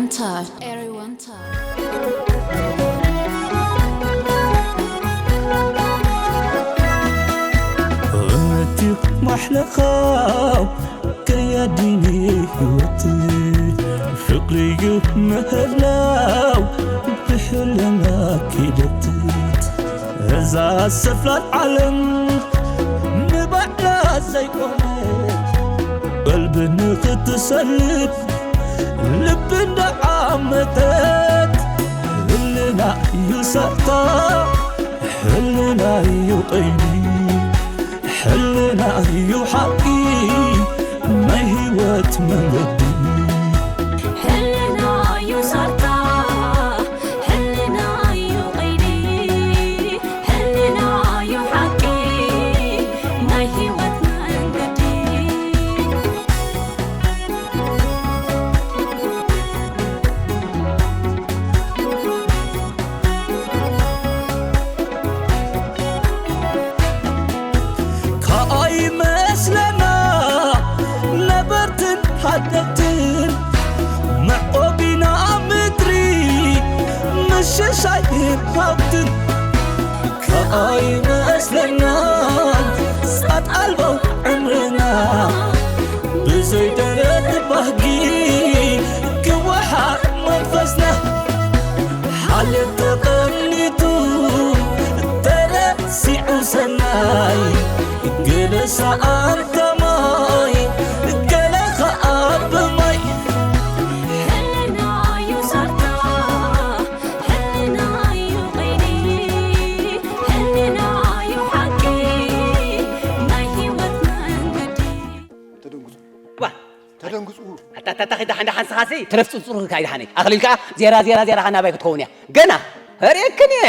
Everyone talk. እምነትዩ ማሕለኻው ከያዲኒ ህይወት ፍቕርዩ ምህላው ብሕልና ኪደት እዛ ሰፍላል ዓለም ንባዕላ ዘይኮነት ቀልቢ ንኽትሰልብ ልቢ እንዳዓመተት ህልና እዩ ሰርታ ሕልና እዩ ቀይዲ ሕልና እዩ ሓቂ ናይ ህይወት መንገዲ ሕልና እዩ ሰርታ ሕልና እዩ ቀይዲ ሕልና እዩ ሓቂ ናይ ህይወት መንገዲ ከኣይመስለና ነበርትን ሓደግትን መዕቆቢና ምድሪ ምሽሻይን ሃብትን ከኣይመስለና ጻት ኣልቦ ዕምርና ብዘይ ደረት ባህጊ ክወሓጥ መንፈስና ሓልዮት ተቐኒቱ ተረሲዑ ሰናይ ገለ ሰኣንታ ማይ ገለ ኸኣ ብማይ ሕልና እዩ ሰርታ ሕልና እዩ ቀይዲ ሕልና እዩ ሓቂ ናይ ህይወት መንገዲ ተደንግጹ ዋ ተደንግጹ ኣታታታ ኺዳ ሓንዳ ሓንስኻሲ ተረፍ ጽርጹር ካይዳ ሓነይ ኣኽሊል ከኣ ዜራ ዜራ ዜራ ኻናባይ ክትኸውን እያ ገና ርእየክን እየ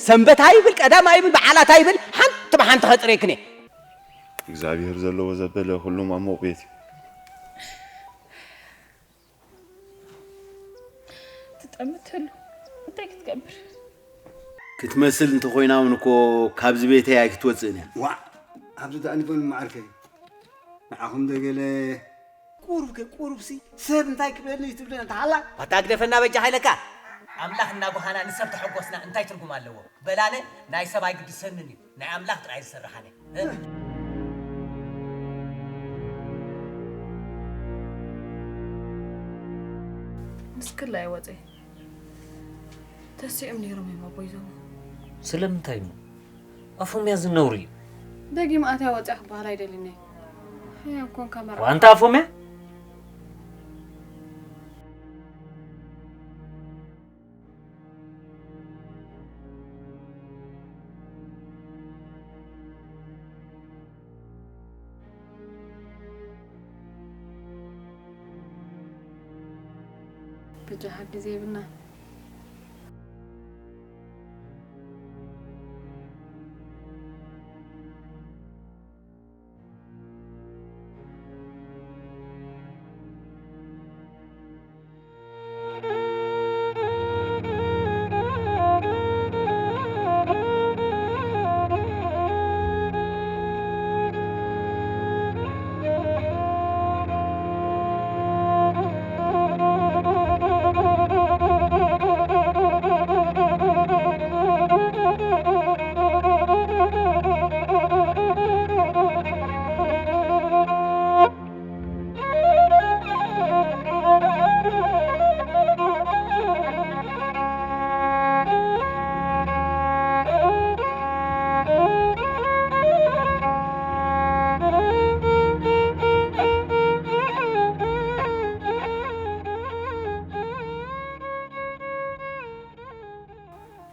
ሰንበት ኣይብል ቀዳም ኣይብል በዓላት ኣይብል ሓንቲ ብሓንቲ ኸጽርየክን እየ እግዚኣብሔር ዘለዎ ዘበለ ኩሉም ኣብ ሞቕ ቤት እዩ ትጠምተሉ እንታይ ክትገብር ክትመስል እንተኾይና እውን እኮ ካብዚ ቤተይ ኣይክትወፅእን እያ። ዋዕ ኣብዚ ተኣኒፎን መዓርከይ ንዓኹም ደገለ ቁሩብ ከ ቁሩብ ሲ ሰብ እንታይ ክበል እዩ ትብለን ተሃላ ኣታ ግደፈና በጃ ሃይለካ ኣምላኽ እናጎሃና ንሰብ ተሐጎስና እንታይ ትርጉም ኣለዎ በላነ ናይ ሰብ ኣይግድሰንን እዩ ናይ ኣምላኽ ጥራይ ዝሰርሓነ ምስክላ ይወፀ ተሲኦም ነይሮም እዮም ኣቦይ ዞሞ ስለምንታይ እሞ ኣፎምያ ዝነውሪ እዩ ደጊም ኣትያ ወፅያ ክበሃል ኣይደልን እየ ሕያው ኮንካ መርዓ ዋንታ ኣፎምያ ብጃ ሓቂ ዘይብልና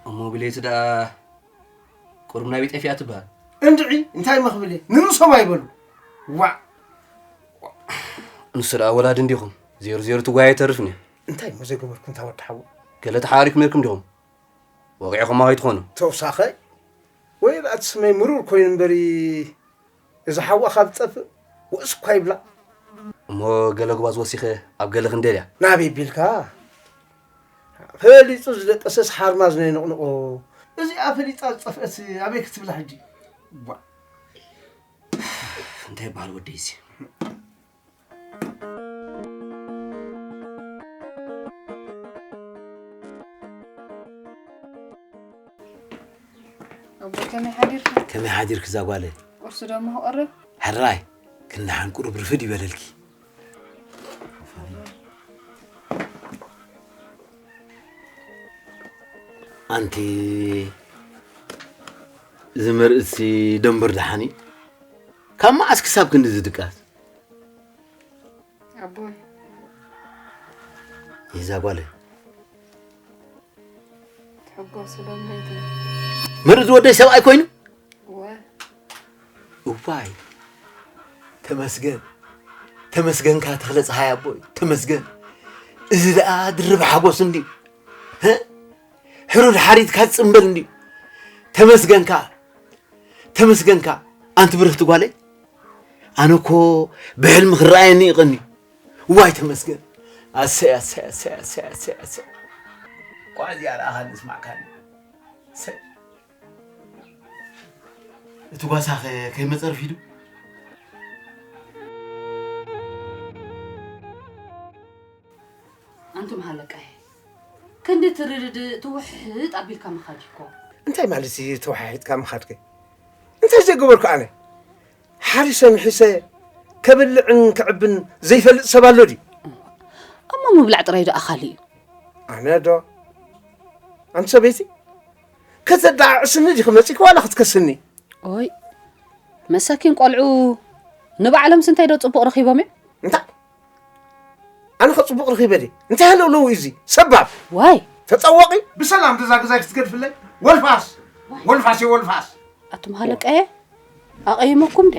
እሞ ብለይቲ ደኣ ቁሩብ ናበይ ጠፊኣ ትበሃል? እንድዒ እንታይ እሞ ክብል እየ ንርእሶም ኣይበሉ ዋዕ ንሱ ደኣ ወላዲ እንዲኹም ዜሩ ዜሩ ትጓየ ኣይተርፍን እዩ። እንታይ እሞ ዘይገበርኩ እንታ ወዲ ሓወ? ገለ ተሓባሪኩም ነይርኩም ዲኹም? ወቒዕኹማ ከይትኾኑ። ተውሳኸ ወይ ደኣ እቲ ስመይ ምሩር ኮይኑ እምበሪ እዚ ሓዋ ካብ ዝጠፍእ ውእስ እኳ ይብላ። እሞ ገለ ጉባዝ ወሲኸ ኣብ ገለ ክንደልያ። ናበይ ቢልካ? ፈሊጡ ዝደቀሰስ ሓርማዝ ነይንቕንቖ። እዚኣ ፈሊጣ ዝጠፍአት ኣበይ ክትብላ ሕጂ? ቧእ። እንታይ ይበሃል ወደይ እዚ? ሓዲርኪ እዛ ጓለይ? ቁርሲ ደሞ ክቕርብ? ሕራይ፣ ክንደሓን ቁሩብ ርፍድ ይበለልኪ። ኣንቲ፣ እዚ መርኢትሲ ደንበር ደሓን እዩ? ካብ መዓስ ክሳብ ክንድዚ ድቃስ? ኣቦይ። ይዛ ጓለይ። ትሕጎሱ ዶ እምበይቲ? መርዚ ወደይ ሰብኣይ ኮይኑ? እወ። እዋይ፣ ተመስገን። ተመስገንካ ተኽለ ፀሃይ ኣቦይ፣ ተመስገን። እዚ ደኣ ድርብ ሓጎስ እንድዩ። ህ? ሕሩድ ሓሪድካ ዝፅምበል እንድዩ። ተመስገንካ፣ ተመስገንካ። ኣንቲ ብርኽቲ ጓለይ፣ ኣነ እኮ ብሕልሚ ክረኣየኒ ይቐኒ። ዋይ ተመስገን። ኣሰይ፣ ኣሰይ፣ ኣሰይ፣ ኣሰይ፣ ኣሰይ፣ ኣሰይ። እኳ እዚኣ ረኣኻኒ ስማዕካኒ። ኣሰይ። እቲ ጓሳ ከ ከይመጸ ረፊዱ? ኣንቱም ሃለቃየ፣ ክንዲ ትርድእ ትውሕጥ ኣቢልካ ምኻድ እኮ። እንታይ ማለት እዩ ተወሓሒጥካ ምኻድከ? እንታይ ዘይገበርኩ ኣነ? ሓሪሰ ምሒሰ ከብልዕን ክዕብን ዘይፈልጥ ሰብ ኣሎ ድዩ? እሞ ምብላዕ ጥራይ ዶ ኣኻሊ እዩ? ኣነ ዶ? ኣንቲ ሰበይቲ፣ ከተደዓዕስኒ ዲኺ መጺእኪ ዋላ ክትከስኒ? ኦይ፣ መሳኪን ቆልዑ ንባዕሎምስ እንታይ ዶ ጽቡቕ ረኺቦም እዮም? እንታይ? ኣነ ኸ ጽቡቕ ረኺበ ድየ? እንታይ ሃለውለው እዩ እዚ? ሰባብ! ዋይ! ተጸወቒ! ብሰላም ገዛ ገዛይ ክትገድፍለይ? ወልፋስ! ወልፋስ እየ ወልፋስ! ኣቱም ሃለቃየ፣ ኣቐይመኩም ደ?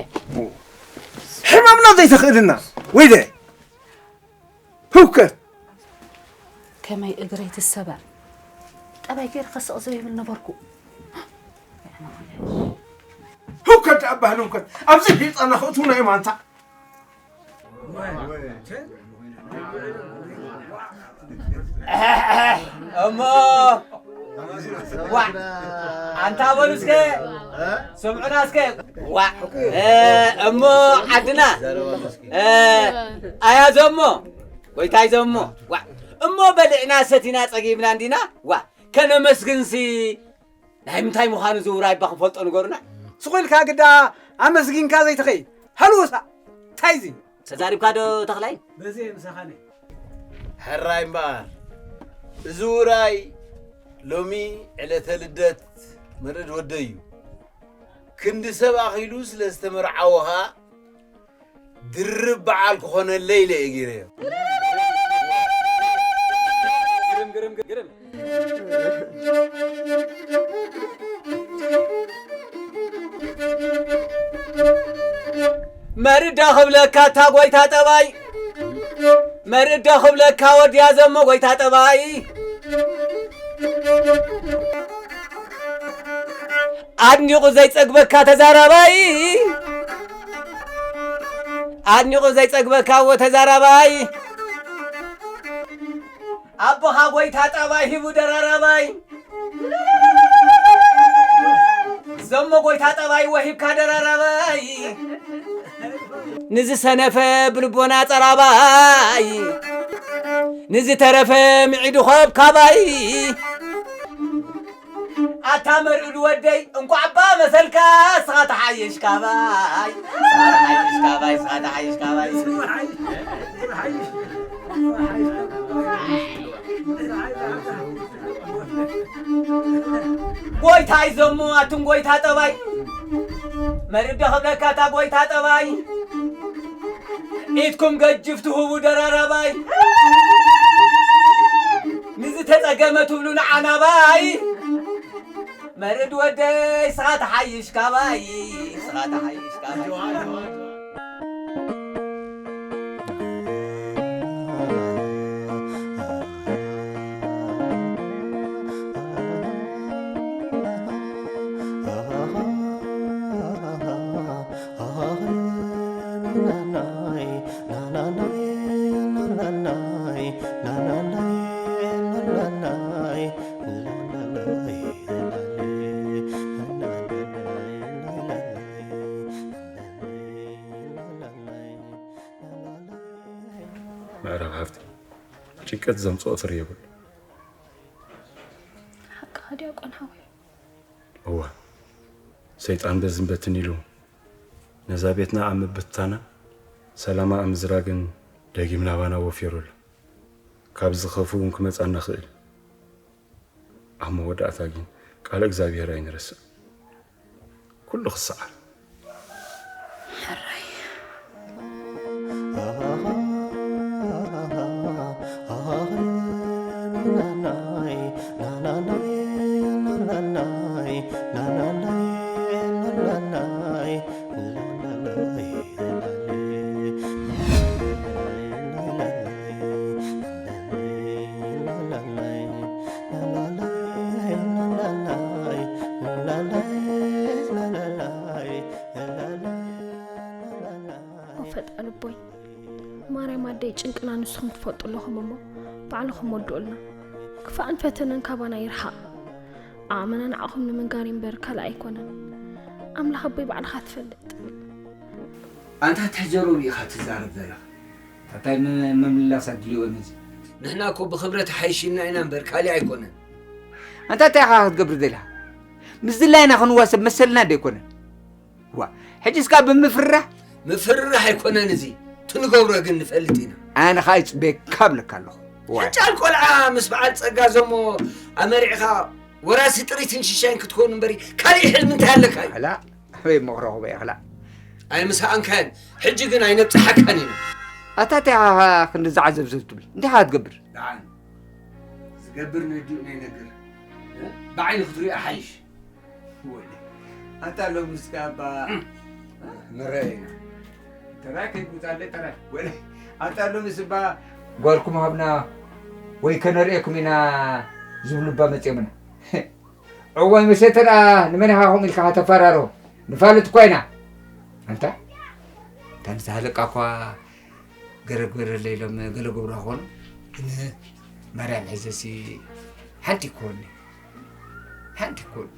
ሕማምና ዘይተኽእልና ወይ ደ? ህውከት! ከመይ እግረይ ትሰበር? ጠባይ ገይረ ከስቕ ዘይብል ነበርኩ። ህውከት ደኣ ባህል ህውከት! ኣብዚ ፊልጣና ክእትውና እዮም ኣንታ! እሞ ዋ ኣንታ በሉ እስከ ስምዑና እስከ ዋ እ፣ እሞ ዓድና እ፣ ኣያ ዘሞ ጎይታይ ዘሞ ዋ እሞ በሊዕና ሰቲና ጸጊብና እንዲና ዋ ከነመስግንሲ ናይ ምንታይ ምዃኑ እዚ ውራይ እባ ክንፈልጦ ንገሩና። ስቕ ኢልካ ግዳ ኣመስጊንካ ዘይትኸይድ ሃልወሳ እንታይ እዚ? ተዛሪብካ ዶ ተኽላይ? በዚ ምሳኻኒ። ሕራይ እምበኣር፣ እዚ ውራይ ሎሚ ዕለተ ልደት መርዕድ ወደይ እዩ። ክንዲ ሰብ ኣኺሉ ስለ ዝተመርዓወ ኸኣ ድርብ በዓል ክኾነለይ ኢለ እየ ገይረዮ። ግርም፣ ግርም፣ ግርም። መርዳ ክብለካ እታ ጎይታ ጠባይ፣ መርዳ ክብለካ ወድያ ዘሞ ጎይታ ጠባይ። ኣድኒቑ ዘይጸግበካ ተዛራባይ፣ ኣድኒቑ ዘይጸግበካ እዎ ተዛራባይ። ኣቦኻ ጎይታ ጠባይ ሂቡ ደራራባይ። ዘሞ ጎይታ ጠባይ ወሂብካ ደራራባይ። ንዝሰነፈ ብልቦና ጸራባይ። ንዝተረፈ ምዒዱ ኸብካባይ። ኣታ መርዑድ ወደይ እንኳዕ እባ መሰልካ እስኻ ተሓየሽ ካባይ እስኻ ተሓየሽ ካባይ እስኻ ተሓየሽ ካባይ ጎይታይ ዘሞ ኣቱም ጎይታ ጠባይ መርዶ ክብለካ እታ ጎይታ ጠባይ ኢድኩም ገጅፍ ትህቡ ደራራባይ ንዝተጸገመ ትብሉ ንዓናባይ መርድ ወደይ ስኻ ተሓይሽ ካባይ ስኻ ተሓይሽ ካባይ ምዕራብ ሃብቲ ጭንቀት ዘምፅኦ ስር የብሉ። ሓቅኻ ዲያቆን ሓወይ። እዋ፣ እሱ ሰይጣን በዝን በትን ኢሉ ነዛ ቤትና ኣብ ምብትታና፣ ሰላማ ኣብ ምዝራግን ደጊም ናባና ወፊሩ ኣሎ። ካብ ዝኸፍእ እውን ክመጻና ክእል። ኣብ መወዳእታ ግን ቃል እግዚኣብሔር ኣይንረስዕ። ኩሉ ክሰዓር። ሕራይ። ኦ ፈጣሪ ኣቦይ፣ ማርያም ኣደይ፣ ጭንቅና ንስኹም ትፈልጡ ኣለኹም እሞ ባዕልኹም ወድኡልና። ክፋእን ፈተነን ካባና ይርሓቕ። ዓቕምና ንዓኹም ንምንጋር እምበር ካልእ ኣይኮነን። ኣምላኽ ኣቦይ ባዕልኻ ትፈልጥ። ኣንታ ተጀሩብ ኢኻ ትዛረብ ዘለኻ። እንታይ ም-፣ ምምላስ ኣድልዮ ነዚ? ንሕና እኮ ብኽብረት ሓይሽና ኢና እምበር ካልእ ኣይኮነን። ኣንታ እንታይ ኢኻ ክትገብር ዘለኻ? ምስ ድላይና ክንዋሰብ መሰልና ዶ ኣይኮነን? ዋ፣ ሕጂ እስካ ብምፍርራሕ? ምፍርራሕ ኣይኮነን እዚ። ትንገብሮ ግን ንፈልጥ ኢና። ኣነ ኸኣ ይጽበየካ እብለካ ኣለኹ። ዋይ። ሕጫን ቆልዓ ምስ በዓል ጸጋ ዘሞ ኣመሪዕኻ ወራሲ ጥሪትን ሽሻይን ክትከውን እምበሪ ካልእ ሕልሚ እንታይ ኣለካ እዩ? ኣላ፣ ኣበይ መኽረኹ በይ ኣኽላ። ኣይምሰኣንካን፣ ሕጂ ግን ኣይነብጽሓካን ኢና። ኣታ እንታይ ኢኻ ክንዲ ዝዓዘብዘብ ትብል? እንታይ ኢኻ ትገብር? ደሓን፣ ዝገብር ነዲኡ ነይነግር። እ? ብዓይኒ ክትሪኦ ሓይሽ። ወይኔ። ኣታ ሎምስ ከኣ እባ እም። ንረኣየና። ተራይ ከይትምጻለይ ተራይ። ወይኔ። ኣታ ሎምስ እባ ጓልኩም ሃብና ወይ ከነርእየኩም ኢና ዝብሉ እባ መጽዮምና። እዋይ መሸተ ደኣ ንመን ኢኻ ከምኡ ኢልካ ከተፈራሮ? ንፋለጥ እኳ ኢና። ኣንታ፣ እታ ንዝሃለቃ እኳ ገረብ ገረለይ ኢሎም ገለ ገብራ ኾኑ። ግን ማርያም ሕዘሲ ሓንቲ ይኮኒ፣ ሓንቲ ይኮኒ።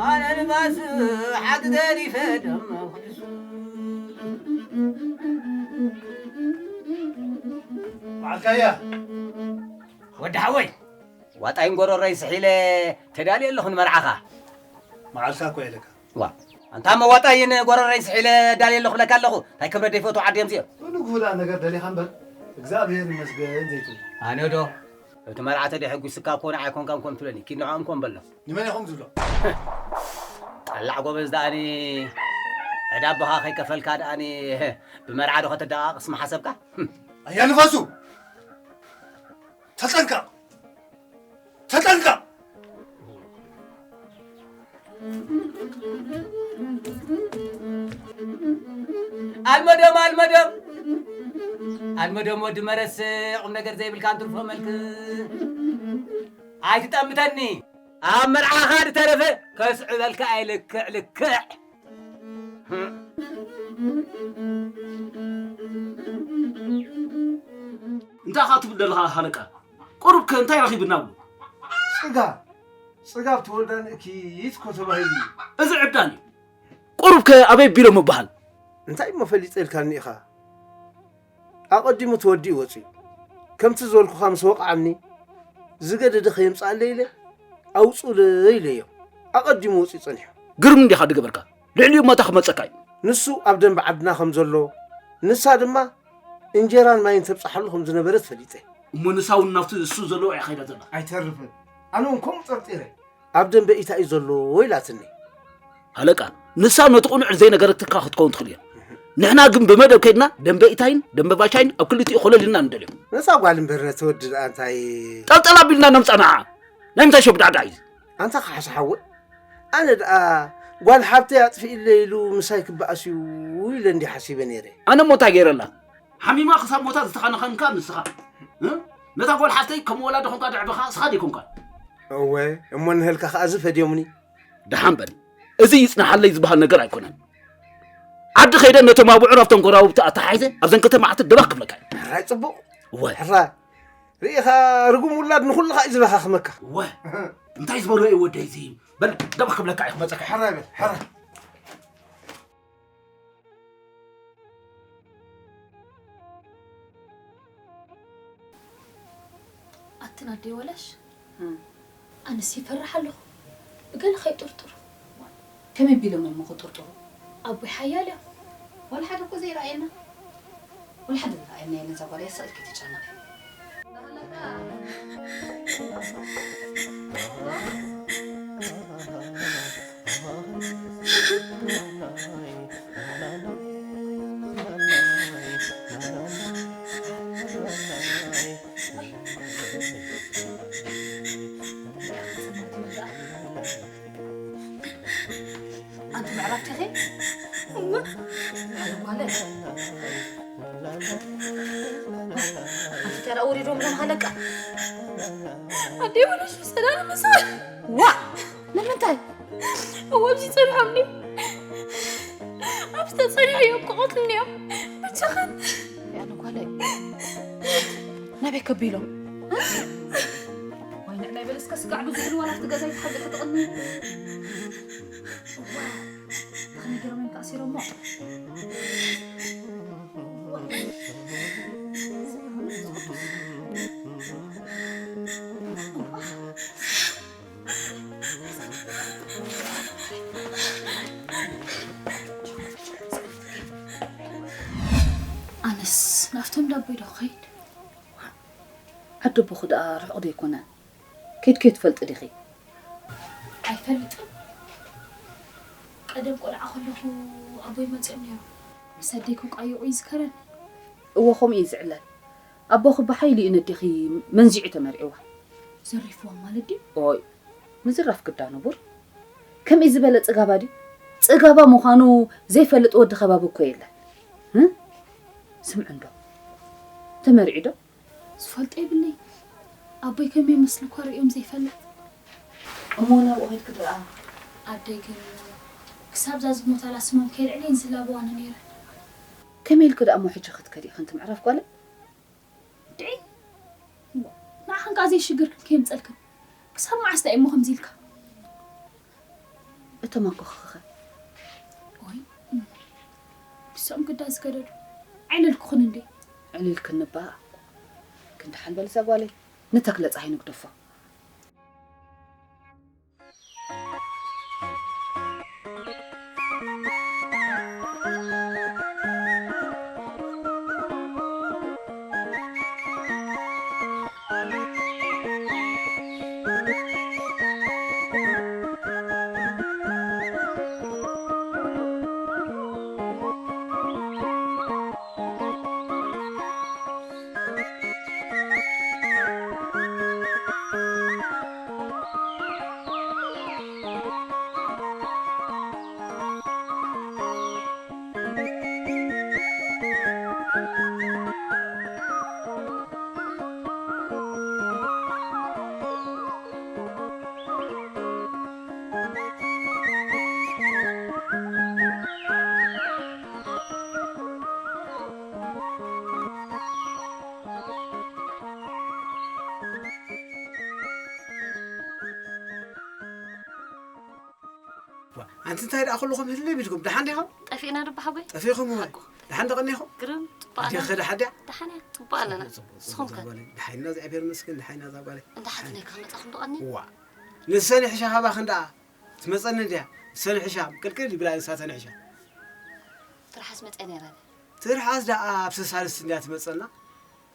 ኣነ ንባስ ሓቂ ገዲፈ ደማ ኩድሱ። መዓልካያ። ወዲ ሓወይ፣ ዋጣይን ጎረሮይን ስሒለ ተዳልየ ኣለኹ ንመርዓኻ። መዓልካ እኮ ኢለካ። ዋ፣ ኣንታ መዋጣይን ጎረሮይን ስሒለ ዳልየ ኣለኹ ብለካ ኣለኹ። እንታይ ክብረት ደይፈትዉ ዓዲ እዮም እዚኦም። ኩሉ ክፉእ ነገር ደሊኻ እምበር፣ እግዚኣብሔር ይመስገን ዘይትብል። ኣነ ዶ? እቲ መርዓ ተደይ ሕጒስካ እኮ ንዓይ ኮንካ እንኮን ትብለኒ። ኪድ ንዕኦም ኮን በሎ። ንመን ኢኹም ዝብሎ? ጠላዕ ጎበዝ ደኣኒ፣ ዕዳ ኣቦኻ ከይከፈልካ ደኣኒ፣ ብመርዓ ዶ ከተደቓቕስ ምሓሰብካ? ኣያ ንፋሱ! ተጠንቀቕ! ተጠንቀቕ! ኣልመዶም፣ ኣልመዶም! ኣልመዶም ወዲ መረስ ቁም ነገር ዘይብልካ እንትርፎ መልክ። ኣይትጠምተኒ። ኣብ መርዓኻ ዝተረፈ ከስዕበልካ እየ ልክዕ ልክዕ። እንታይ ኢኻ ትብል ዘለኻ ሃለቃ? ቁሩብ ከ እንታይ ረኺብና ብሎ? ጽጋብ፣ ጽጋብ ተወልዳ ንእኪት እኮ ተባሂሉ እዩ። እዚ ዕብዳን እዩ። ቁሩብ ከ ኣበይ ቢሎም ምበሃል? እንታይ እሞ ፈሊጠ ኢልካኒ ኢኻ? ኣቐዲሙ ተወዲኡ ወጺኡ። ከምቲ ዝበልኩኻ ምስ ወቕዓኒ፣ ዝገደደ ከየምጽኣለይ ኢለ፣ ኣውጽኡለይ ኢለዮ። ኣቐዲሙ ወጺኡ ጸኒሑ። ግርም እንዲኻ ዝገበርካ። ልዕሊኡ መታ ክመጸካ እዩ። ንሱ ኣብ ደንበ ዓድና ከም ዘሎ፣ ንሳ ድማ እንጀራን ማይን ተብጽሓሉ ከም ዝነበረት ፈሊጠ። እሞ ንሳ እውን ናብቲ እሱ ዘለዎ እያ ከይዳ ዘላ። ኣይተርፍን። ኣነ እውን ከምኡ ጠርጢረ። ኣብ ደንበ ኢታ እዩ ዘሎ ኢላትኒ። ሃለቃ፣ ንሳ ነቲ ቅኑዕ ዘይነገረትካ ክትከውን ትኽእል እያ። ንሕና ግን ብመደብ ከይድና ደንበ ኢታይን ደንበ ባሻይን ኣብ ክልቲኡ ኮለል ኢልና ንደልዮም። ነዛ ጓል እምበር ነቲ ወዲ ደኣ እንታይ ጠልጠል ኣቢልና ነምጻ ንዓ። ናይ ምንታይ ሸብዳዕዳዕ እዩ? ኣንታ ካሕሳ ሓወይ፣ ኣነ ደኣ ጓል ሓብተይ ኣጥፊእለይ ኢሉ ምሳይ ክበኣስ እዩ ኢለ እንዲ ሓሲበ ነይረ። ኣነ እሞ እንታይ ገይረላ? ሓሚማ ክሳብ ሞታ ዝተኸናኸንካ ንስኻ። እ? ነታ ጓል ሓፍተይ ከም ወላዲ ኾንካ ደዕበኻ እስኻ ደይኮንካ። እወ፣ እሞ ንህልካ ከኣ እዚ ፈድዮምኒ። ደሓን በል። እዚ ይጽናሓለይ ዝበሃል ነገር ኣይኮነን። ዓዲ ከይደ ነቶም ኣቡዑር ኣብቶም ጎራብብቲ ኣተሓሒዘ ኣብዘን ከተማ ዓዲ ደባኽ ክብለካ እየ። ሕራይ ጽቡቕ። እወ። ሕራይ። ርኢኻ ርጉም ውላድ ንኹልኻ እዩ ዝረኻኽመካ። እወ። እንታይ ዝበሎ እዩ ወደይ እዚ? በል ደባኽ ክብለካ እየ ክመጸካ። ሕራይ በል፣ ሕራይ። ኣደይ ወላሽ፣ ኣነስ ይፈርሕ ኣለኹ። ብገለ ከይጥርጥሩ። ከመይ ቢሎም እዮም ክጥርጥሩ? ኣቦይ ሓያል እዮም። ዋላ ሓደ እኮ ዘይረኣየና። ዋላ ሓደ ዝረኣየና የለን። እዛ ጓል እያ፣ ስቕ ኢልኪ ትጨነቒ። ኣንቲ ምዕራፍ ዲኺ? እወ። ምዕራፍ ማለት? ኣንቲ ተራ ውሪዶም ሎም ሃለቃ። ኣደይ ወለሽ ብሰላም ምሳል። ዋ! ንምንታይ? እወ፣ ኣብዚ ጸኒሖምኒ። ኣብዚ ተጸኒሑ እዮም ክቐትሉኒ እዮም። ብቻኻን። ያነ ጓለይ። ናበይ ከቢሎም? ወይ ንዕናይ በል እስከ ስጋዕ ብዙሕ ዋላ ኣብቲ ገዛ ይትሓዘ ክትቕኒ። እዋ፣ ብኸመይ ገይሮም እዮም ተኣሲሮሞ? ኣነስ ናብቶም ዳቦይ ዶ ክኸይድ? ዓዲ ኣቦኹ ደኣ ርሑቕ ዶ ኣይኮነን? ከይድኪ ትፈልጢ ዲኺ? ኣይፈልጥን። ቀደም ቆልዓ ከለኹ ኣቦይ መጺኦም ነይሮም። ምስ ኣደይ ክቋየቑ ይዝከረኒ። እወ፣ ከምኡ እዩ ዝዕለል። ኣቦኺ ብሓይሊ እዩ ነዴኺ መንዚዑ ተመርዒዋ። ዘሪፍዋ ማለት ድዩ? ኦይ፣ ምዝራፍ ግዳ ንቡር። ከምኡ ዝበለ ጽጋባ ድዩ? ጽጋባ ምዃኑ ዘይፈልጥ ወዲ ከባቢ እኮ የለን። እ? ስምዒ እንዶ። ተመሪዑ ዶ? ዝፈልጦ የብለይ። ኣቦይ ከመይ መስሉ እኳ ርእዮም ዘይፈልጥ። እሞ ናብኡ ኸይድኪ ደኣ? ኣደይ ግን ክሳብ እዛ ዝሞታላ ስሞም ከየልዕለየን ዝላበዋኒ ነይረን። ከመይ ኢልኪ ደኣ እሞ ሕጂ ክትከዲ ኢኺ፣ ኣንቲ ምዕራፍ ጓለይ? ድዒ። ንዓኽን ከኣ ዘይሽግርክን ከየምጸልክን። ክሳብ መዓስ ደኣ እሞ ከምዚ ኢልካ? እቶም ኣቦኺኸ? ኦይ፣ ንሶም ግዳ ዝገደዱ። ዕልል ክኹን እንዴ? ዕልል ክንባ። ክንዲ ሓንበል እዛ ጓለይ። ንተክለ ጸሃይ ንግደፎ። ኣንቲ እንታይ ደኣ ኩልኹም ህልም ኢልኩም? ደሓን ዲኹም? ጠፊእና ዶ ብሓጎይ? ጠፊእኹም እሞ። ሓጎ። ደሓን ዶ ቀኒኹም? ግርም፣ ጽቡቕ ኣለና። ዲኸ ደሓን ድያ? ደሓን እያ፣ ጽቡቕ ኣለና። ጽቡቕ፣ ጽቡቕ፣ ንስኹም ከ? እዛ ጓለይ። ደሓን ኢና፣ እግዚኣብሔር ይመስገን፣ ደሓን ኢና እዛ ጓለይ። እንዳ ሓትነይ ክመጻኹም ዶ ቀኒ? ዋ። ንሰን ይሕሻ ካባኽን ደኣ ትመጸኒ ድያ? ንሰን ይሕሻ፣ ቅልቅል ይብላ ንሳተን ይሕሻ። ትርሓስ መጸ ነይራ። ትርሓስ ደኣ ኣብ ሰሳልስቲ እንድያ ትመጸና።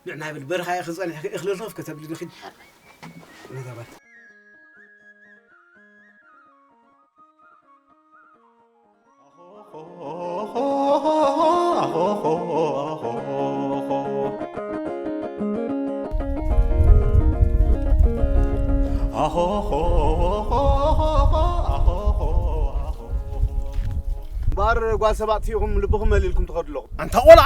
ንዕና ይብል በረኻ ኢኺ ጸኒሕኪ እኽሊ ልኸፍ ከተብሊ ንኺድ። ሕራይ። ነዛ ጓል። እምበኣር ጓል ሰባት ኢኹም ልብኹም መሊልኩም ትኸዱ ኣለኹም። ኣንታ ቆልዓ!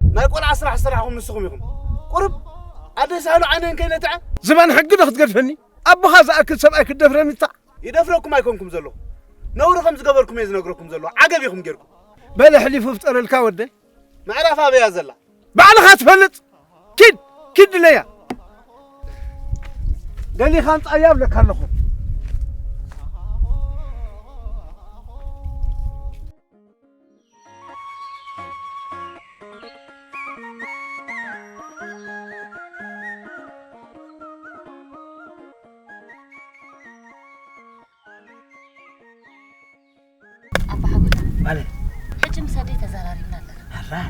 ናይ ቆልዓ ስራሕ ዝሰራሕኹም ንስኹም ኢኹም። ቁሩብ ኣደ ሳህሉ ዓይነን ከይነትዐ። ዝባን ሕጊ ዶ ክትገድፈኒ? ኣቦኻ ዝኣክል ሰብኣይ ክትደፍረኒ እታ? ይደፍረኩም ኣይኮንኩም ዘለኹ። ነውሪ ከም ዝገበርኩም እየ ዝነግረኩም ዘለኹ። ዓገብ ኢኹም ጌርኩም። በለ ሕሊፉ ፍጠረልካ ወደይ። ምዕራፍ ኣበያ ዘላ? ባዕልኻ ትፈልጥ። ኪድ፣ ኪድ ድለያ። ደሊኻ ኣምጻያ እብለካ ኣለኹ። ማለት ሕጂ ምስ ኣደይ ተዘራሪብና ኣለና። ሕራይ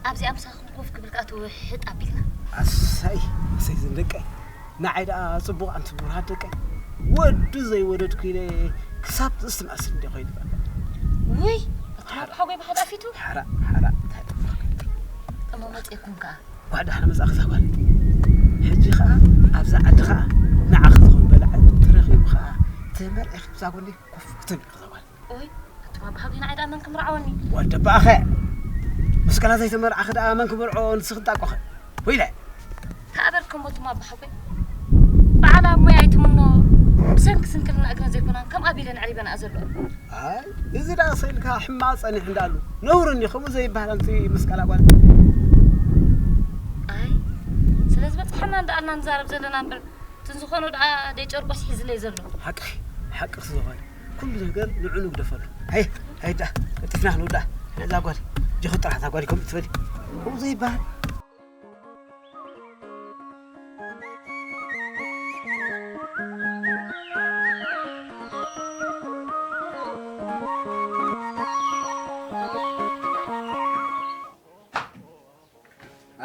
ኣብዚኣ ምሳኹም ኮፍ ክብል ከኣ ትውሕጥ ኣቢልና። ኣሰይ ኣሰይ ዝንደቀይ ንዓይ ደኣ ጽቡቕ ኣንቲ ብርሃን ደቀይ ወዱ ዘይወለድኩ ኢለ ክሳብ ዝስማእስል እንደ ኮይኑ በቃ። ውይ ኣቱም ኣቦ ሓጎይ ብሓደ ኣፊቱ። ሓራ ሓራ እንታይ ደፋ እሞ መጽእኩም ከኣ። ጓል ደሓን መጻእኺ እዛ ጓል። ሕጂ ከኣ ኣብዛ ዓዲ ከኣ ንዓኺ ትኸውን በላዒ ተረኺቡ ከኣ ተመርዒኺ ብዛ ጎኒ ኮፍ ክትብሊ ኢኺ እዛ ጓል። ኦይ ኣቱም ኣቦ ሓጎይ ንዓይ ደኣ መን ክምርዓወኒ? ወዲ ኣባኸ ምስ ገና ዘይተመርዓኺ ደኣ መን ክምርዖ ንስኺ ትጣቆኸ? ወይለ ተኣበልኩም ኣቱም ኣቦ ሓጎይ በዓል ኣብ ሞያ ኣይትምኖ። ብሰንኪ ስንክልና እግረን ዘይኮናን ከም ኣቢለን ዕሪበንኣ ዘሎ። ኣይ እዚ ደኣ ሰኢልካ ሕማቕ ጸኒሑ እንዳሉ ነውሪ እንዲ ከምኡ ዘይበሃል ኣንቲ መስቀላ ጓል። ኣይ ስለ ዝበጽሐና እንዳኣልና ንዛረብ ዘለና እምበር ትንዝኾኖ ደኣ ደይ ጨርቆስ ሒዝለይ ዘሎ። ሓቂ ሓቂ ዝኾነ ኩሉ ነገር ንዑ ንግደፈሉ። ሃይ ሃይ ዳ ቀጥፍና ክንውዳ ነዛ ጓል ጅኹ ጥራሕ እዛ ጓል ይከም ትበል ከምኡ ዘይበሃል።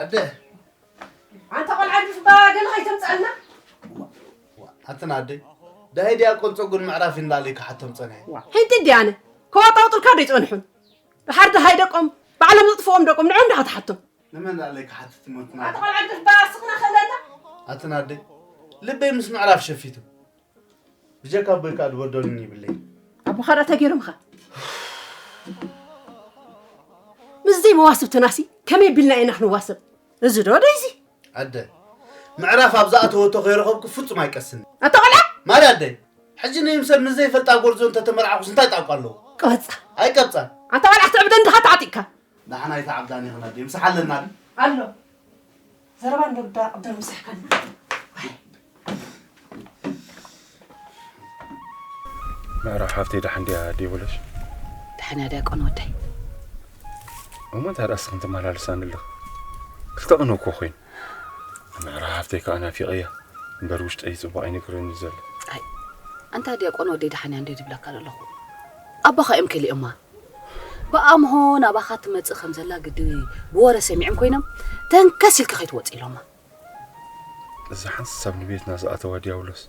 ኣደ ኣንታ ቆልዓ ጁስ ባ ገለ ከይተምፅኣልና። ኣትን ኣደይ ዳይ ዲያቆን ፀጉን ምዕራፍ እንዳለይ ክሓቶም ፀንሐ። ሕንቲ እንዲ ኣነ ከዋጣውጥልካ ዶ ይፀንሑን ድሓር ድሃይ ደቆም ባዕሎም ዘጥፍኦም ደቆም ንዕኦም ዳኻ ትሓቶም። ንመን ዳለይ ክሓትት ሞትና ኣንታ ቆልዓ ጁስ ባ ስኽና ከለና ኣትን ኣደይ ልበይ ምስ ምዕራፍ ሸፊቱ ብጀካ ኣቦይ ከዓ ዝበደሉኒ ይብለይ። ኣቦኻ ዳ ተገይሮምኻ ምስ ዘይ መዋስብትናሲ ከመይ ቢልና ኢና ክንዋሰብ? እዚ ዶ ደይዚ ኣደ ምዕራፍ ኣብ ዝኣተወቶ ከይረኸብኩ ፍጹም ኣይቀስን። ኣታ ቆልዓ ማሪ ኣደይ ሕጂ ንይምሰል ምስ ዘይፈልጣ ጎርዞ እንተተመርዓኹስ እንታይ ጣቋ ኣለዎ? ቀብጻ ኣይቀብጻን። ኣታ ቆልዓ ክትዕብደን ድኻ ተዓጢቕካ። ንዓና ኣይተዓብዳን ኢኽና ድዩ? ምሳሕ ኣለና ድዩ? ኣሎ። ዘረባ እንዶ ግዳ ቅደም ምሳሕካን። ምዕራፍ ሓፍተይ ደሓን ድያ ደይበለሽ? ደሓን እያ ዲያቆን ወደይ። እሞ እንታይ ደኣ እስኽን ትመላልሳኒ ኣለኽ? ክልተ ቅነ እኮ ኮይኑ። ምዕራፍ ሓፍተይ ከኣ ናፊቐያ እምበር ውሽጠይ ጽቡቕ ኣይነግረኒ ዘሎ። ኣይ ኣንታ ዲያቆን ወደይ ደሓን እያ እንደ ድብለካ ዘለኹ። ኣቦኻ እዮም ከሊኦማ። ብኣምሆ ናባኻ ትመጽእ ከም ዘላ ግዲ ብወረ ሰሚዖም ኮይኖም ተንከስ ኢልካ ከይትወጽእ ኢሎማ። እዛ ሓንሳብ ንቤትና ዝኣተዋ ዲያብሎስ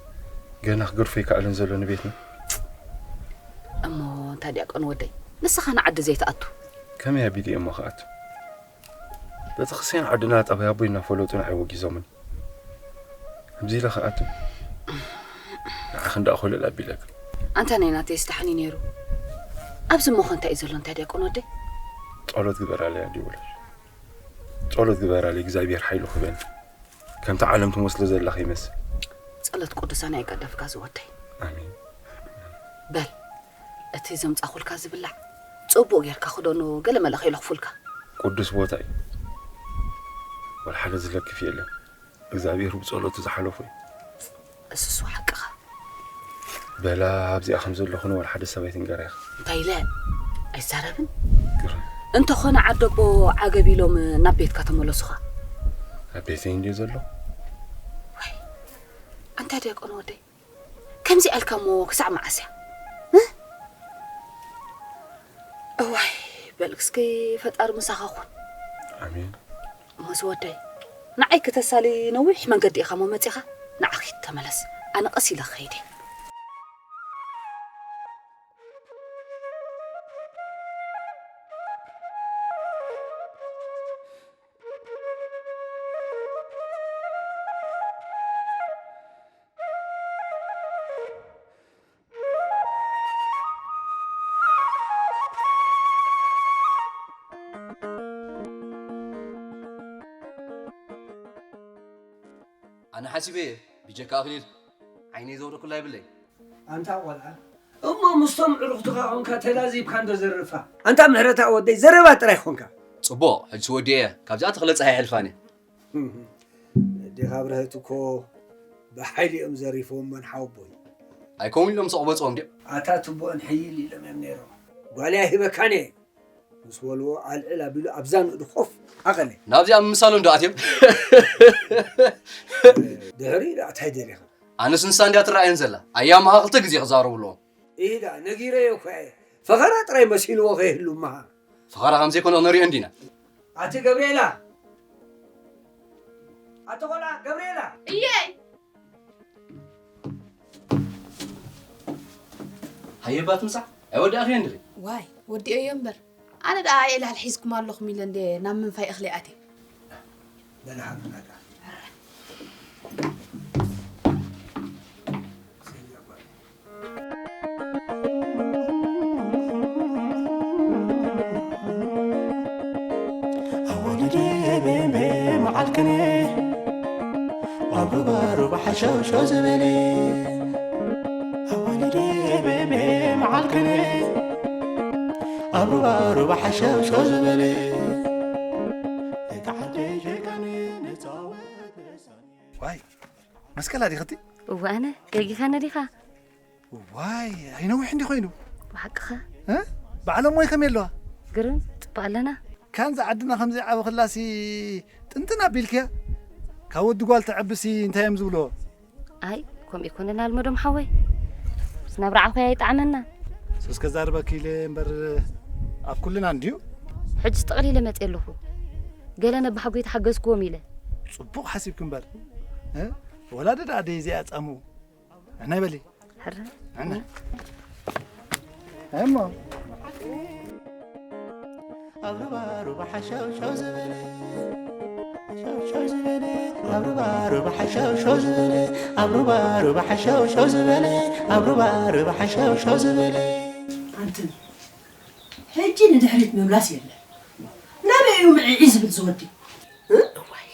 ገና ክገድፎ ይከኣልን ዘሎ ንቤትና። እሞ እንታ ዲያቆን ወደይ ንስኻ ንዓዲ ዘይትኣቱ? ከመይ ኣቢለ እየ እሞ ክኣቱ? ቤተክርስትያን ዓድና ጠባይ ኣቦይ እናፈለጡ ንዓይ ወጊዞምኒ። ኣብዚ ኢለ ክኣቱ ንዓኺ እንዳእኾለል ኣቢለክ። ኣንታ ናይ ናተይ ስታሕኒ ነይሩ። ኣብዚ እሞ ኸ እንታይ እዩ ዘሎ እንታይ ዲያቆን ወደይ? ጸሎት ግበራለይ ኣዲ ወለሽ። ጸሎት ግበራለይ እግዚኣብሔር ሓይሉ ክበኒ። ከምቲ ዓለም ትመስሎ ዘለኺ ይመስል። ጸሎት ቅዱሳን ኣይቀደፍካ ዝወደይ። ኣሜን። በል እቲ ዘምጻኹልካ ዝብላዕ ጽቡቕ ጌርካ ክደኖ ገለ መለ ከይለኽፉልካ። ቅዱስ ቦታ እዩ። ወላ ሓደ ዝለክፍ የለን። እግዚኣብሔር ብጸሎቱ ዝሓለፎ እዩ። እሱስ ሓቅኻ። በላ ኣብዚኣ ከም ዘለኹ ንወላ ሓደ ሰብ ኣይትንገራ ኢኻ። እንታይ ኢለ ኣይዛረብን። ግርም። እንተኾነ ዓደቦ ዓገብ ኢሎም ናብ ቤትካ ተመለሱኻ። ኣብ ቤተይ እንድየ ዘሎ። ዋይ ኣንታ ዲያቆን ወደይ ከምዚ ኣልካ እሞ ክሳዕ መዓስ እያ? እ? እዋይ በል እስኪ ፈጣሪ ምሳኻ ኩን። ኣሜን። እሞስ ወደይ ንዓይ ክተሳሊ ነዊሕ መንገዲ ኢኻ እሞ መጺኻ ንዓኺ ተመለስ ኣነ ቀስ ኢለ ክኸይድ እየ። ኣነ ሓሲበ እየ ብጀካ ኣኽሊል ዓይነይ ዘውደኩላ ይብለይ። ኣንታ ቆልዓ እሞ ምስቶም ዕሩኽትኻ ኮንካ ተላዚብካ እንዶ ዘርፋ። ኣንታ ምሕረታ ወደይ ዘረባ ጥራይ ኮንካ። ጽቡቕ ሕጅስ ወዲኤ እየ ካብዚኣ ተኽለ ጸሓይ የሕልፋን እየ። ኣዴኻ ብርሀት እኮ ብሓይሊ እዮም ዘሪፎም መን ሓወቦይ። ኣይከውን ኢሎም ሰቕ በጽኦም ድዮም? ኣታ ትቦን ሕይል ኢሎም እዮም ነይሮም። ጓልያ ሂበካን እየ ምስ በልዎ ኣልዕል ኣቢሉ ኣብዛ ንእዱ ኮፍ ኣኸለ። ናብዚኣ ምምሳሉ እንዶ ኣትዮም። ድሕሪ ደኣ እንታይ ደሊኻ? ኣነስ ንሳ እንድያ ትረኣየን ዘላ ኣያማኻ ክልተ ግዜ ክዛረቡ ኣለዎም። ኢዳ ነጊረዮ እኮ እየ። ፈኸራ ጥራይ መሲልዎ ከይህሉ እምበሃር። ፈኸራ ከም ዘይኮነ ክንሪኦ እንዲና። ኣቲ ገብርኤላ! ኣቲ ቆልዓ ገብርኤላ! እየይ! ሃየባ ትምጻእ? ኣይወዳእኽዮ እንድኺ? ዋይ፣ ወዲኦዮ እምበር። ኣነ ደኣ ኣየላል ሒዝኩም ኣለኹም ኢለ እንደ ናብ ምንፋይ እኽሊ ኣትየ። በላ ሓብና ደኣ። ኣወልዴ ቤምቤ መዓልክኔ ኣብ ሩባ ሩባ ሓሸውሸው ዝበለ ኣወልዴ ቤምቤ መዓልክኔ ኣብ ሩባ ሩባ ሓሸውሸው ዝበለ ደቂ ዓደይ ጀጋኒ ንጻወት ዋይ መስቀል ኣዲኸቲ እወ ኣነ ገጊኸኒ ዲኻ ዋይ ኣይነውሕ እንዲ ኮይኑ ብሓቅኻ እ? በዓሎም ወይ ከመይ ኣለዋ ግርም ጽቡቅ ኣለና ካንዚ ዓድና ከምዚ ዓበኽላሲ ጥንጥን ኣቢልክያ ካብ ወዲ ጓል ተዕብሲ እንታይ እዮም ዝብልዎ ኣይ ከምኡ ኣይኮነን ኣልመዶም ሓወይ ስናብ ረዓኹ ኣይጣዕመና ሶስ ከዛርበኪ ኢለ እምበር ኣብ ኩልና እንድዩ ሕጂ ጠቕሊለ መፅእ ኣለኹ ገለ ነባሓጎይ ተሓገዝክዎም ኢለ ጽቡቕ ሓሲብኪ እምበር እ? ወላዲ ደኣ ደይ እዚኣ ጻምኡ ንሕና ይበሊ ሕረ ንሕና እሞ ኣብ ሩባ ሩባ ሓሻው ሻው ዝበለ ሓሻው ሻው ዝበለ ኣብ ሩባ ሩባ ሓሻው ሻው ዝበለ ኣብ ሩባ ሩባ ሓሻው ሻው ዝበለ ኣብ ሩባ ሩባ ሓሻው ሻው ዝበለ ኣንትን ሕጂ ንድሕሪት ምምላስ የለን ናበይ እዩ ምዕዒ ዝብል ዝወዲ እዋይ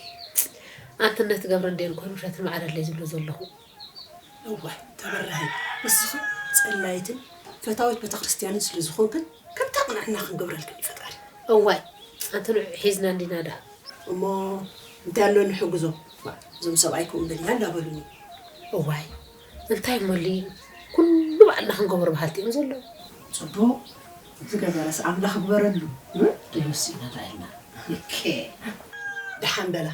ኣንትነት ገብረ እንዴን ኮይኑ ውሸትን ማዕረ ኣለይ ዝብሎ ዘለኹ እዋይ ተበራሃይ ንስኺ ጸላይትን ፈታዊት ቤተክርስትያንን ስለ ዝኾንክን ከምታ ቅንዕና ክንገብረልክን እዩ ፈጣሪ እዋይ ኣንተ ንዑ ሒዝና እንዲና ዳ እሞ እንታይ ኣሎ ንሕግዞ እዞም ሰብኣይ ከምኡ በልና እንዳበሉኒ እዋይ እንታይ እሞ ኣሊ ኩሉ ባዕልና ክንገብሮ በሃልቲ እዮም ዘለዉ ጽቡቕ ዝገበረስ ኣምላኽ ግበረሉ ደይወሲና ራኢና ደሓን በላ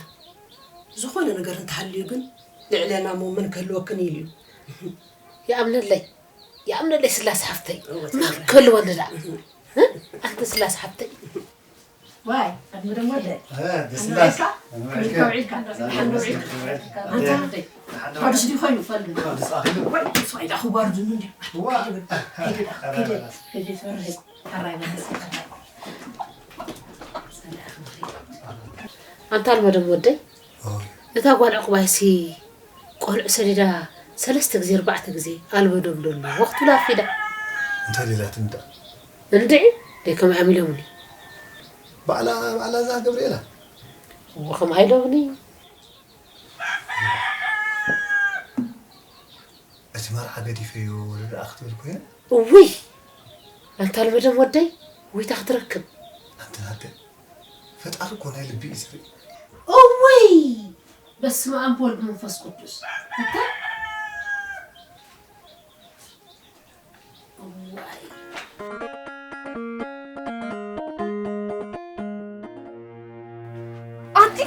ዝኾነ ነገር እንተሃልዩ ግን ልዕለና እሞ መን ክህልወክን ኢሉ እዩ ይኣምነለይ ይኣምነለይ ስላስ ሓፍተይ መን ክህልወኒ ደኣ ኣንቲ ስላስ ሓፍተይ ዋይ ኣድምደሞ ደ ኣድምደካ ክልተ ውዒልካ ሓንዶ ውዒልካ ኣንቲ ሓፍተይ ሓዱሽ ድዩ ኮይኑ ፈልግ ወይ ስዋይ ዳ ክባርዱ እንዲ ከይደ ከይደ ተበርሀ ተራይ በለስ ኣንታ ኣልመደም ወደይ እታ ጓል ዕቑባይሲ ቆልዑ ሰዲዳ ሰለስተ ግዜ ኣርባዕተ ግዜ ኣልመደም ደሎ ወቅቱ ላፊዳ እንታይ ሌላት እንዳ እንድዒ ደይ ከም ዓሚሎምኒ ባዕላ ባዕላ እዛ ገብርኤላ እዎ ከም ኣይሎምኒ እቲ መርዓ ገዲፈዮ ወደ ደኣ ክትብል ኮይነ እውይ ኣንታ ኣልመደም ወደይ ውይታ ክትረክብ ኣንቲ ሃገር ፈጣሪ እኮ ናይ ልቢ እዩ ዝርኢ እውይ በስመ ኣብ ወልድ መንፈስ ቅዱስ እታ እዋይ ኣንቲ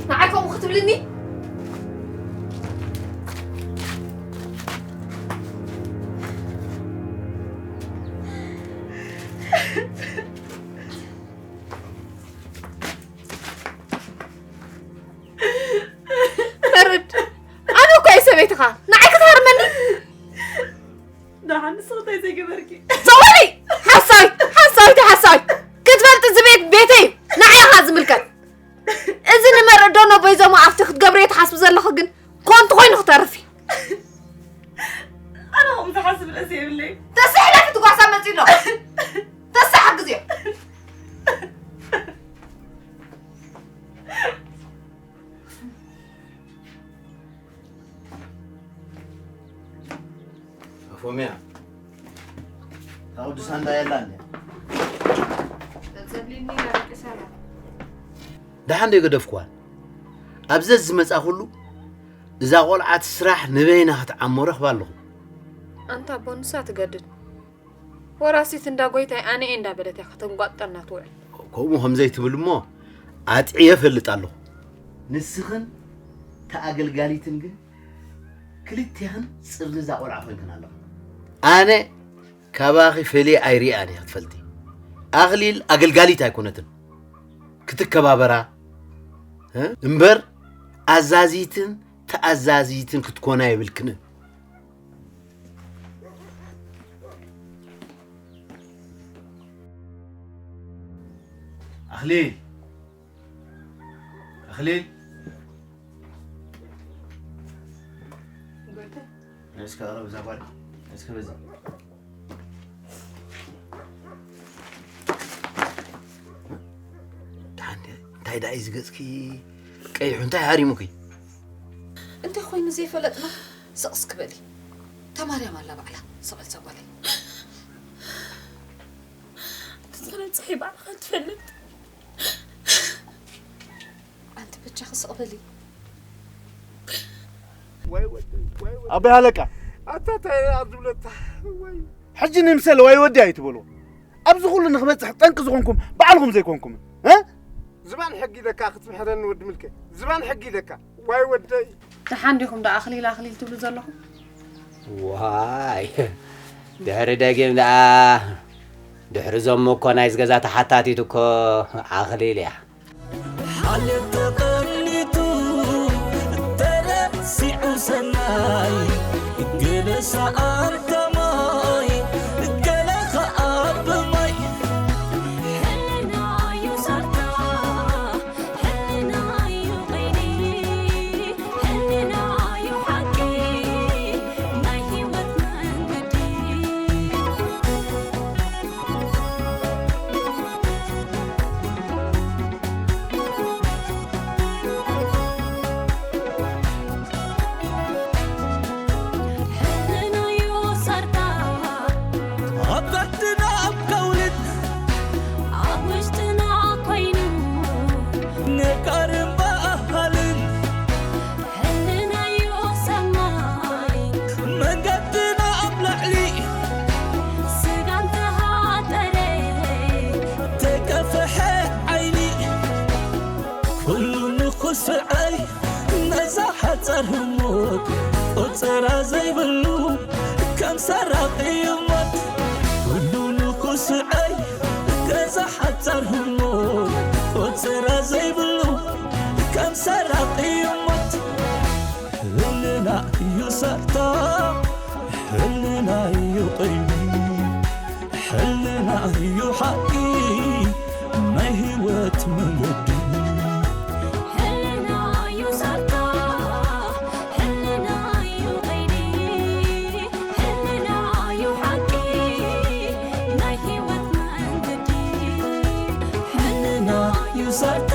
ንዓይ ከምኡ ክትብልኒ ፈርድ ኣነ እኮ እየ ሰበይትኻ ንዓይ ክትሃርመኒ ደሓን ንስኺ እንታይ ዘይገበርኪ ሰውሪ ሓሳዊት ሓሳዊት ሓሳዊት ክትፈልጥ እዚ ቤት ቤተይ እዩ ንዓይ ኢኻ ዝምልከት እዚ ንመርእ ዶ ነቦይ ዞሞ ኣብቲ ክትገብርዮ ትሓስቢ ዘለኹ ግን ኮንቱ ኮይኑ ክተርፍ እዩ ኣነ ከምኡ ዝሓስብ ርእሲ የብለይ ተስሕ ኢለ ክትጓሳ መፂ ኣሎ ተስሕ ግዜ ኣፎምያ እታ ቅዱሳን ዳ የላ እንድያ ደሓን ዶ ይገደፍክዋ ኣብዘ ዝመፃ ኩሉ እዛ ቆልዓት ስራሕ ንበይና ክትዓሞ ረኽባ ኣለኹ ኣንታ ኣቦ ንሳ ትገድድ ወራሲት እንዳ ጎይታይ ኣነ እየ እንዳበለት እያ ከተንጓጥጠልና ትውዕል ከምኡ ከምዘይ ትብል እሞ ኣጥዕየ እፈልጥ ኣለኹ ንስኽን ተኣገልጋሊትን ግን ክልቴኽን ፅርኒ እዛ ቆልዓ ኮይንክን ኣለኹ ኣነ ካባኺ ፈልየ ኣይሪኣን እየ ክትፈልጢ። ኣኽሊል ኣገልጋሊት ኣይኮነትን ክትከባበራ እምበር ኣዛዚትን ተኣዛዚትን ክትኮና የብልክንን። ኣኽሊል ኣኽሊል እስከ ኧረ በዛ ጓል እስከ በዛ ደሓን ድያ? እንታይ ደኣ እዩ ዝገጽኪ ቀይሑ እንታይ ሃሪሙኪ? እንታይ ኮይኑ ዘይፈለጥና ስቕ እስኪ በሊ። እታ ማርያም ኣላ ባዕላ ስቕ በል እዛ ጓለይ። ትዝረጽሒ ባዕልኻ ትፈልጥ። ኣንቲ በጃኺ ስቕ በሊ። ኣቦይ ሃለቃ ኣታ እንታይ ኣብ ዝብለታ ወይ ሕጂ ንምሰለ ዋይ ወዲ ኣይትበልዎ ኣብዚ ኩሉ ንክበፅሕ ጠንቂ ዝኮንኩም ባዕልኩም ዘይኮንኩም እ ዝባን ሕጊ ኢለካ ክትምሕረኒ ወዲ ምልከ ዝባን ሕጊ ኢለካ ዋይ ወደይ ደሓን ዲኹም ዶ ኣኽሊል ኣኽሊል ትብሉ ዘለኹም? ዋይ ድሕሪ ደጊም ደኣ ድሕሪ ዞም እኮ ናይዚ ገዛ ተሓታቲት እኮ ኣኽሊል እያ። ሓልዮት ተቐኒቱ ተረሲዑ ሰናይ ገለ ሰኣን ከማይ ገለ ኸኣ ብማይ ሕልና እዩ ሰርታ ሕልና እዩ ቐይዲ ሕልና እዩ ሓቂ ናይ ህይወት መንገዲ ስዐይ ነዛ ሓጻር ህሞት ቆጸራ ዘይብሉ ከም ሰራቒ ይሞት ኩሉ ንኹ ስዐይ ነዛ ሓጻር ህሞት ቆጸራ ዘይብሉ ከም ሰራቒ ይሞት ሕልና እዩ ሳታ ሕልና እዩ ቐይዲ ሕልና እዩ ሓቂ ናይ ህይወት መንገዲ ሕልና እዩ ሳታ ሕልና እዩ ቐይዲ ሕልና እዩ ሓቂ ናይ ህይወት መንገዲ ሕልና እዩ ሳታ